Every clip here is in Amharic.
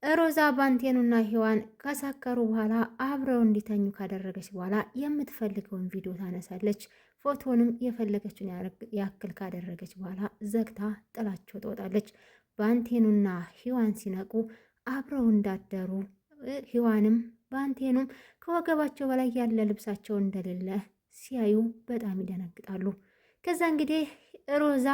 ሮዛ ባንቴኑና ሔዋን ከሰከሩ በኋላ አብረው እንዲተኙ ካደረገች በኋላ የምትፈልገውን ቪዲዮ ታነሳለች። ፎቶንም የፈለገችውን ያክል ካደረገች በኋላ ዘግታ ጥላቸው ትወጣለች። ባንቴኑና ሔዋን ሲነቁ አብረው እንዳደሩ ሔዋንም ባንቴኑም ከወገባቸው በላይ ያለ ልብሳቸው እንደሌለ ሲያዩ በጣም ይደነግጣሉ። ከዛ እንግዲህ ሮዛ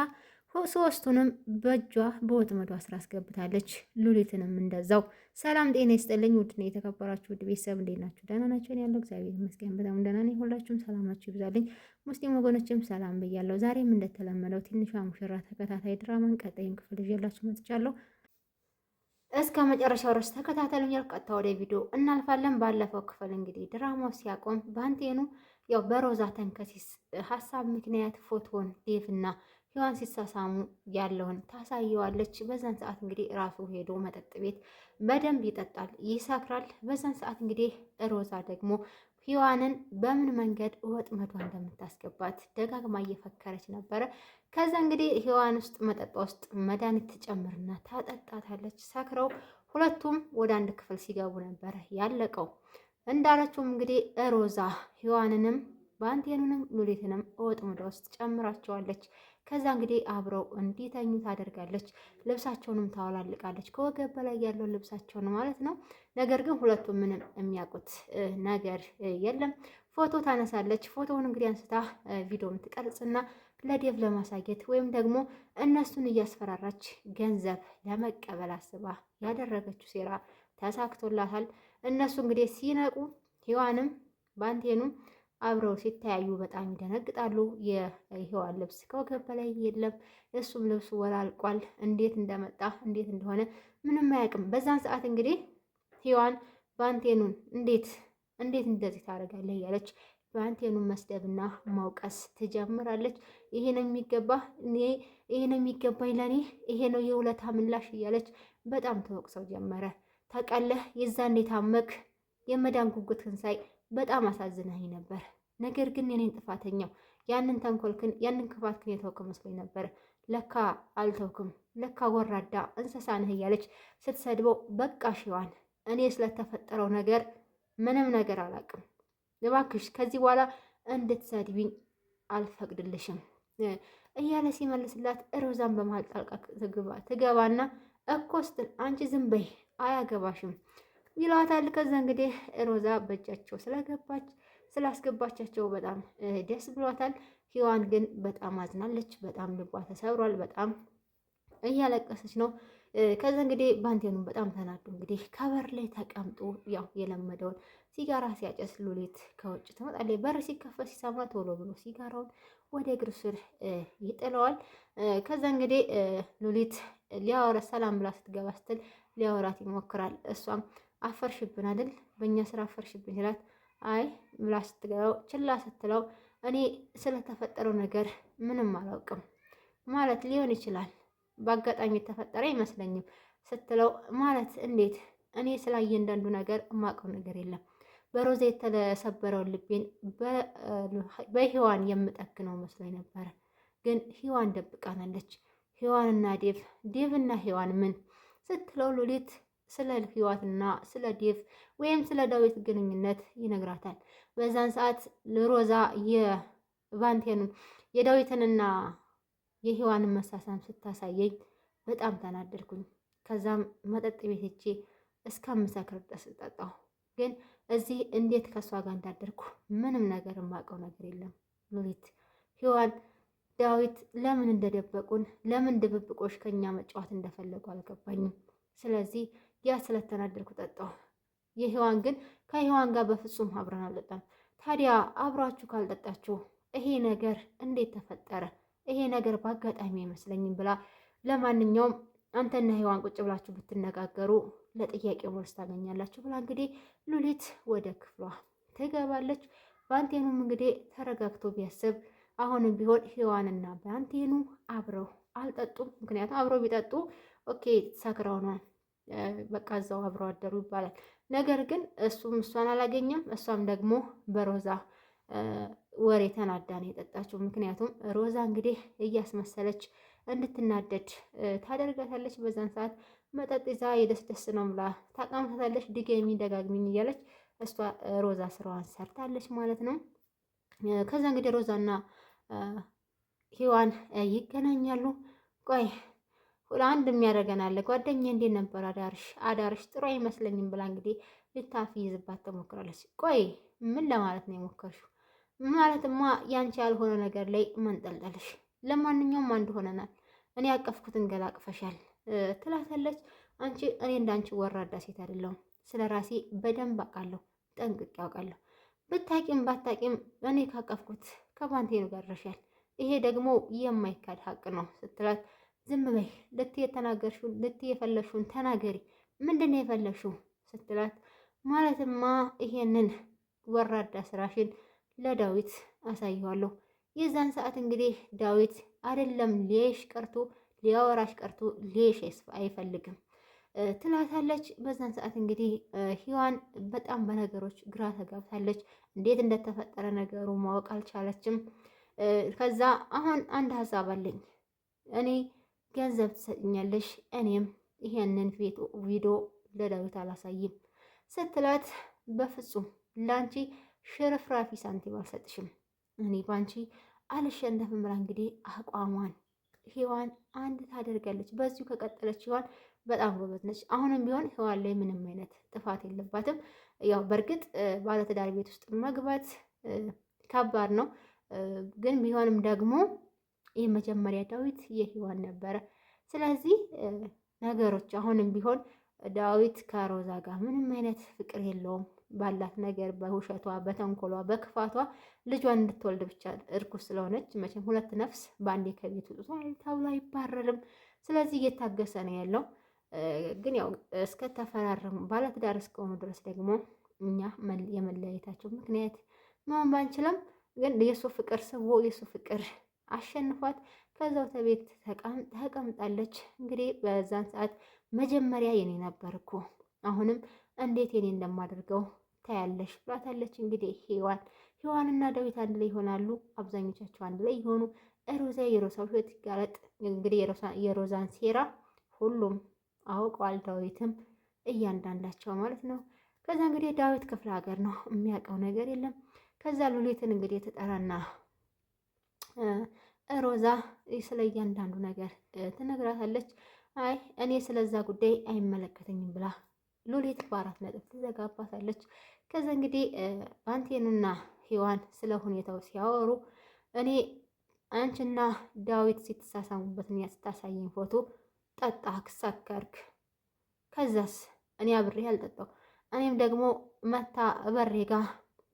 ሶስቱንም በእጇ በወጥመዷ ስራ አስገብታለች። ሉሊትንም እንደዛው። ሰላም ጤና ይስጥልኝ ውድና የተከበራችሁ ውድ ቤተሰብ እንዴት ናችሁ? ደህና ናቸው ያለው እግዚአብሔር ይመስገን በጣም ደህና ነኝ። ሁላችሁም ሰላማችሁ ይብዛልኝ። ሙስሊም ወገኖችም ሰላም ብያለሁ። ዛሬም እንደተለመደው ትንሿ ሙሽራ ተከታታይ ድራማን ቀጣዩን ክፍል ይዤላችሁ መጥቻለሁ። እስከ መጨረሻው ድረስ ተከታተሉኝ። ቀጥታ ወደ ቪዲዮ እናልፋለን። ባለፈው ክፍል እንግዲህ ድራማው ሲያቆም ባንቴኑ ያው በሮዛ ተንከሲስ ሀሳብ ምክንያት ፎቶን ዴቭና ሔዋን ሲሳሳሙ ያለውን ታሳየዋለች። በዛን ሰዓት እንግዲህ ራሱ ሄዶ መጠጥ ቤት በደንብ ይጠጣል፣ ይሰክራል። በዛን ሰዓት እንግዲህ ሮዛ ደግሞ ሔዋንን በምን መንገድ ወጥመዷ እንደምታስገባት ደጋግማ እየፈከረች ነበረ። ከዛ እንግዲህ ሔዋን ውስጥ መጠጧ ውስጥ መድኃኒት ትጨምርና ታጠጣታለች። ሰክረው ሁለቱም ወደ አንድ ክፍል ሲገቡ ነበረ ያለቀው። እንዳለችውም እንግዲህ ሮዛ ሔዋንንም ባንቴኑንም ሉሊትንም ወጥመዷ ውስጥ ጨምራቸዋለች። ከዛ እንግዲህ አብረው እንዲተኙ ታደርጋለች። ልብሳቸውንም ታወላልቃለች፣ ከወገብ በላይ ያለውን ልብሳቸውን ማለት ነው። ነገር ግን ሁለቱም ምንም የሚያውቁት ነገር የለም። ፎቶ ታነሳለች። ፎቶውን እንግዲህ አንስታ ቪዲዮም ትቀርጽና ለዴቭ ለማሳየት ወይም ደግሞ እነሱን እያስፈራራች ገንዘብ ለመቀበል አስባ ያደረገችው ሴራ ተሳክቶላታል። እነሱ እንግዲህ ሲነቁ ሔዋንም ባንቴኑም አብረው ሲተያዩ በጣም ይደነግጣሉ። የሔዋን ልብስ ከወገብ በላይ የለም፣ እሱም ልብሱ ወላልቋል። እንዴት እንደመጣ እንዴት እንደሆነ ምንም አያውቅም። በዛን ሰዓት እንግዲህ ሔዋን ባንቴኑን እንዴት እንዴት እንደዚህ ታደርጋለህ እያለች ባንቴኑን መስደብና መውቀስ ትጀምራለች። ይሄ ነው የሚገባ ይሄ ነው የሚገባኝ ለእኔ ይሄ ነው የውለታ ምላሽ እያለች በጣም ተወቅሰው ጀመረ። ታውቃለህ የዛኔ ታመክ የመዳን ጉጉትህን ሳይ በጣም አሳዝነኸኝ ነበር። ነገር ግን የኔን ጥፋተኛው ያንን ተንኮልክን ያንን ክፋትክን የተውክ መስሎኝ ነበር። ለካ አልተውክም፣ ለካ ወራዳ እንስሳ ነህ እያለች ስትሰድበው፣ በቃ ሔዋን እኔ ስለተፈጠረው ነገር ምንም ነገር አላውቅም። እባክሽ ከዚህ በኋላ እንድትሰድቢኝ አልፈቅድልሽም እያለ ሲመልስላት፣ ሮዛን በመሀል ጣልቃ ትገባና እኮ ስትል አንቺ ዝም በይ አያገባሽም ይሏታል። ከዛ እንግዲህ ሮዛ በእጃቸው ስለገባች ስላስገባቻቸው በጣም ደስ ብሏታል። ሔዋን ግን በጣም አዝናለች። በጣም ልቧ ተሰብሯል። በጣም እያለቀሰች ነው። ከዛ እንግዲህ ባንቴኑን በጣም ተናዱ። እንግዲህ ከበር ላይ ተቀምጦ ያው የለመደውን ሲጋራ ሲያጨስ ሉሊት ከውጭ ትመጣለች። በር ሲከፈት ሲሰማ ቶሎ ብሎ ሲጋራውን ወደ እግሩ ስር ይጥለዋል። ከዛ እንግዲህ ሉሊት ሊያወራ ሰላም ብላ ስትገባ ስትል ሊያወራት ይሞክራል። እሷም አፈርሽብን አይደል በእኛ ስራ አፈርሽብን ይላት። አይ ብላ ስትገባው ችላ ስትለው እኔ ስለተፈጠረው ነገር ምንም አላውቅም ማለት ሊሆን ይችላል በአጋጣሚ የተፈጠረ አይመስለኝም ስትለው ማለት እንዴት እኔ ስለ እያንዳንዱ ነገር የማውቀው ነገር የለም በሮዛ የተሰበረውን ልቤን በሔዋን የምጠግነው መስሎኝ ነበረ ግን ሔዋን ደብቃናለች ሔዋንና ዴቭ ዴቭና ሔዋን ምን ስትለው ሉሊት ስለ ህይወትና ስለ ዴቭ ወይም ስለ ዳዊት ግንኙነት ይነግራታል። በዛን ሰዓት ሮዛ የባንቴኑን የዳዊትንና የህዋንን መሳሳም ስታሳየኝ በጣም ተናደድኩኝ። ከዛም መጠጥ ቤት ሄጄ እስከምሰክር ድረስ ጠጣሁ። ግን እዚህ እንዴት ከእሷ ጋር እንዳደርኩ ምንም ነገር የማውቀው ነገር የለም። ሉሊት ህዋን ዳዊት ለምን እንደደበቁን ለምን ድብብቆሽ ከኛ መጫወት እንደፈለጉ አልገባኝም። ስለዚህ ያ ስለተናደድኩ ጠጣሁ። የሔዋን ግን ከሔዋን ጋር በፍጹም አብረን አልጠጣም። ታዲያ አብራችሁ ካልጠጣችሁ ይሄ ነገር እንዴት ተፈጠረ? ይሄ ነገር በአጋጣሚ አይመስለኝም ብላ ለማንኛውም አንተና ሔዋን ቁጭ ብላችሁ ብትነጋገሩ ለጥያቄው መልስ ታገኛላችሁ ብላ እንግዲህ ሉሊት ወደ ክፍሏ ትገባለች። ባንቴኑም እንግዲህ ተረጋግቶ ቢያስብ አሁንም ቢሆን ሔዋንና ባንቴኑ አብረው አልጠጡም። ምክንያቱም አብረው ቢጠጡ okay ሰክረው ነው በቃ እዛው አብረው አደሩ ይባላል። ነገር ግን እሱም እሷን አላገኘም፣ እሷም ደግሞ በሮዛ ወሬ ተናዳ ነው የጠጣችው። ምክንያቱም ሮዛ እንግዲህ እያስመሰለች እንድትናደድ ታደርጋታለች። በዛን ሰዓት መጠጥ ይዛ የደስደስ ነው ብላ ታቃምታለች። ድገሚ ደጋግሚኝ እያለች እሷ ሮዛ ስራዋን ሰርታለች ማለት ነው። ከዛ እንግዲህ ሮዛና ሂዋን ይገናኛሉ። ቆይ አንድ የሚያደርገን አለ ጓደኛ፣ እንዴት ነበር አዳርሽ? አዳርሽ ጥሩ አይመስለኝም ብላ እንግዲህ ልታፍይዝባት ትሞክራለች። ቆይ ምን ለማለት ነው የሞከርሽው? ማለትማ ያንቺ ያልሆነ ነገር ላይ መንጠልጠልሽ። ለማንኛውም አንድ ሆነናል። እኔ ያቀፍኩትን ገላ አቅፈሻል ትላታለች። አንቺ እኔ እንዳንቺ ወራዳ ሴት አይደለሁም። ስለ ራሴ በደንብ አውቃለሁ፣ ጠንቅቄ አውቃለሁ። ብታቂም ባታቂም እኔ ካቀፍኩት ከባንቴኑ ጋር ደርሻል። ይሄ ደግሞ የማይካድ ሀቅ ነው ስትላት፣ ዝም በይ ልትይ የተናገርሽውን ልትይ የፈለግሽውን ተናገሪ፣ ምንድን ነው የፈለግሽው ስትላት፣ ማለትማ ይሄንን ወራዳ ስራሽን ለዳዊት አሳየዋለሁ። የዛን ሰዓት እንግዲህ ዳዊት አይደለም ሊያይሽ ቀርቶ ሊያወራሽ ቀርቶ ሊያይሽ አይፈልግም ትላታለች። በዛን ሰዓት እንግዲህ ሂዋን በጣም በነገሮች ግራ ተጋብታለች። እንዴት እንደተፈጠረ ነገሩ ማወቅ አልቻለችም። ከዛ አሁን አንድ ሀሳብ አለኝ፣ እኔ ገንዘብ ትሰጥኛለሽ፣ እኔም ይሄንን ቪዲዮ ለዳዊት አላሳይም ስትላት፣ በፍጹም ላንቺ ሽርፍራፊ ሳንቲም አልሰጥሽም፣ እኔ ባንቺ አልሸነፍም ብላ እንግዲህ አቋሟን ሔዋን አንድ ታደርጋለች። በዚሁ ከቀጠለች ሔዋን በጣም ጎበዝ ነች። አሁንም ቢሆን ሔዋን ላይ ምንም አይነት ጥፋት የለባትም። ያው በእርግጥ ባለትዳር ቤት ውስጥ መግባት ከባድ ነው፣ ግን ቢሆንም ደግሞ የመጀመሪያ ዳዊት የሔዋን ነበረ። ስለዚህ ነገሮች አሁንም ቢሆን ዳዊት ከሮዛ ጋር ምንም አይነት ፍቅር የለውም። ባላት ነገር በውሸቷ፣ በተንኮሏ፣ በክፋቷ ልጇን እንድትወልድ ብቻ እርኩስ ስለሆነች መቼም ሁለት ነፍስ በአንዴ ከቤት ውጥቷል ተብሎ አይባረርም። ስለዚህ እየታገሰ ነው ያለው። ግን ያው እስከተፈራረሙ ባለትዳር እስከሆኑ ድረስ ደግሞ እኛ የመለያየታቸው ምክንያት መሆን ባንችልም ግን የእሱ ፍቅር ስቦ የእሱ ፍቅር አሸንፏት ከዛው ተቤት ተቀምጣለች። እንግዲህ በዛን ሰዓት መጀመሪያ የኔ ነበር እኮ አሁንም እንዴት የኔ እንደማደርገው ታያለሽ ብላታለች። እንግዲህ ሔዋን ሔዋንና ዳዊት አንድ ላይ ይሆናሉ። አብዛኞቻቸው አንድ ላይ ይሆኑ። ሮዛ የሮሳ ውሸት ይጋለጥ። እንግዲህ የሮዛን ሴራ ሁሉም አውቀዋል። ዳዊትም እያንዳንዳቸው ማለት ነው። ከዛ እንግዲህ ዳዊት ክፍለ ሀገር ነው የሚያውቀው ነገር የለም። ከዛ ሉሊትን እንግዲህ ተጠራና ሮዛ ስለ እያንዳንዱ ነገር ትነግራታለች። አይ እኔ ስለዛ ጉዳይ አይመለከተኝም ብላ ሉሊት በአራት ነጥብ ትዘጋባታለች። ከዛ እንግዲህ ባንቴንና ሔዋን ስለ ሁኔታው ሲያወሩ እኔ አንቺና ዳዊት ስትሳሳሙበት ስታሳየኝ ፎቶ ጠጣ ሰከርክ፣ ከዛስ እኔ አብሬ አልጠጣው እኔም ደግሞ መታ በሬ ጋ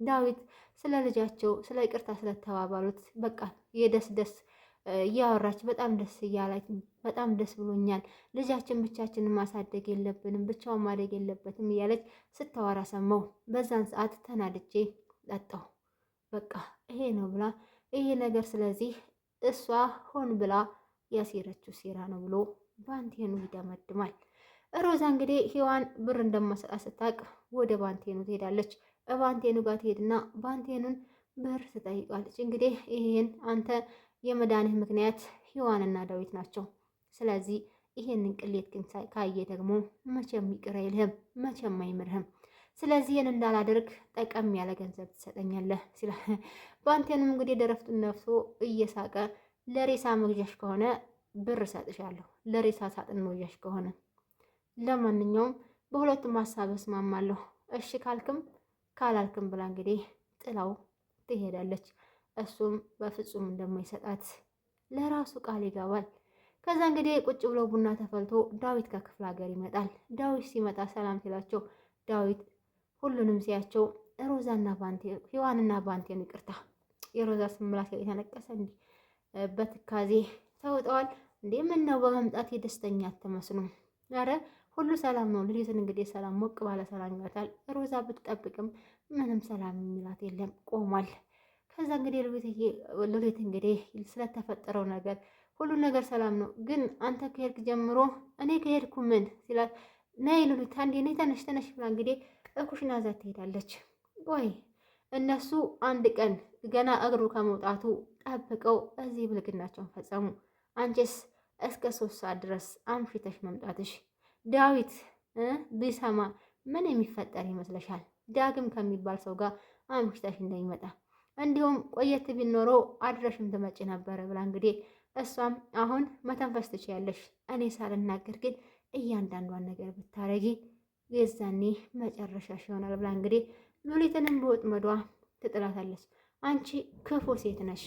ዳዊት ስለ ልጃቸው ስለ ይቅርታ ስለተባባሉት በቃ የደስ ደስ እያወራች በጣም ደስ እያላት በጣም ደስ ብሎኛል፣ ልጃችን ብቻችንን ማሳደግ የለብንም ብቻውን ማደግ የለበትም እያለች ስታወራ ሰማሁ። በዛን ሰዓት ተናድጄ ጠጣሁ። በቃ ይሄ ነው ብላ ይሄ ነገር ስለዚህ እሷ ሆን ብላ ያሴረችው ሴራ ነው ብሎ ባንቴኑ ይደመድማል። ሮዛ እንግዲህ ሔዋን ብር እንደማሰጣ ስታቅ ወደ ባንቴኑ ትሄዳለች። ባንቴኑ ጋር ትሄድና ባንቴኑን ብር ትጠይቃለች። እንግዲህ ይሄን አንተ የመዳንህ ምክንያት ሔዋንና ዳዊት ናቸው። ስለዚህ ይሄንን ቅሌት ግን ካየ ደግሞ መቼም ይቅር አይልህም፣ መቼም አይምርህም። ስለዚህ ይህን እንዳላደርግ ጠቀም ያለ ገንዘብ ትሰጠኛለህ ሲላል ባንቴንም እንግዲህ ደረፍቱን ነፍሶ እየሳቀ ለሬሳ መግዣሽ ከሆነ ብር እሰጥሻለሁ፣ ለሬሳ ሳጥን መግዣሽ ከሆነ ለማንኛውም በሁለቱም ሀሳብ እስማማለሁ፣ እሺ ካልክም ካላልክም ብላ እንግዲህ ጥላው ትሄዳለች። እሱም በፍጹም እንደማይሰጣት ለራሱ ቃል ይገባል። ከዛ እንግዲህ ቁጭ ብሎ ቡና ተፈልቶ ዳዊት ከክፍለ ሀገር ይመጣል። ዳዊት ሲመጣ ሰላም ሲላቸው ዳዊት ሁሉንም ሲያቸው ሮዛና ባንቴ ሔዋንና ባንቴን ይቅርታ የሮዛ ስም የተነቀሰ እንዲህ በትካዜ ተውጠዋል። እንዴ ምን ነው በመምጣት የደስተኛ አትመስሉም? አረ ሁሉ ሰላም ነው። ልጅትን እንግዲህ ሰላም ሞቅ ባለ ሰላም ይላታል። ሮዛ ብትጠብቅም ምንም ሰላም የሚላት የለም ቆሟል። ከዛ እንግዲህ ሉሊት እንግዲህ ስለተፈጠረው ነገር ሁሉ ነገር ሰላም ነው፣ ግን አንተ ከሄድክ ጀምሮ እኔ ከሄድኩ ምን ሲላት፣ ነይ ሉሊት አንዴ ነይ ተነሽ ተነሽ ብላ እንግዲህ እኩሽና እዛ ትሄዳለች። ቆይ እነሱ አንድ ቀን ገና እግሩ ከመውጣቱ ጠብቀው እዚህ ብልግናቸውን ፈጸሙ። አንቺስ እስከ 3 ሰዓት ድረስ አምሽተሽ መምጣትሽ ዳዊት ቢሰማ ምን የሚፈጠር ይመስለሻል? ዳግም ከሚባል ሰው ጋር አምሽተሽ እንደሚመጣ እንዲሁም ቆየት ቢል ኖሮ አድረሽም ትመጪ ነበረ ብላ እንግዲህ እሷም አሁን መተንፈስ ትችያለሽ፣ እኔ ሳልናገር ግን እያንዳንዷን ነገር ብታረጊ የዛኔ መጨረሻሽ ይሆናል ብላ እንግዲህ ሉሊትንም በወጥመዷ ትጥላታለች። አንቺ ክፉ ሴት ነሽ፣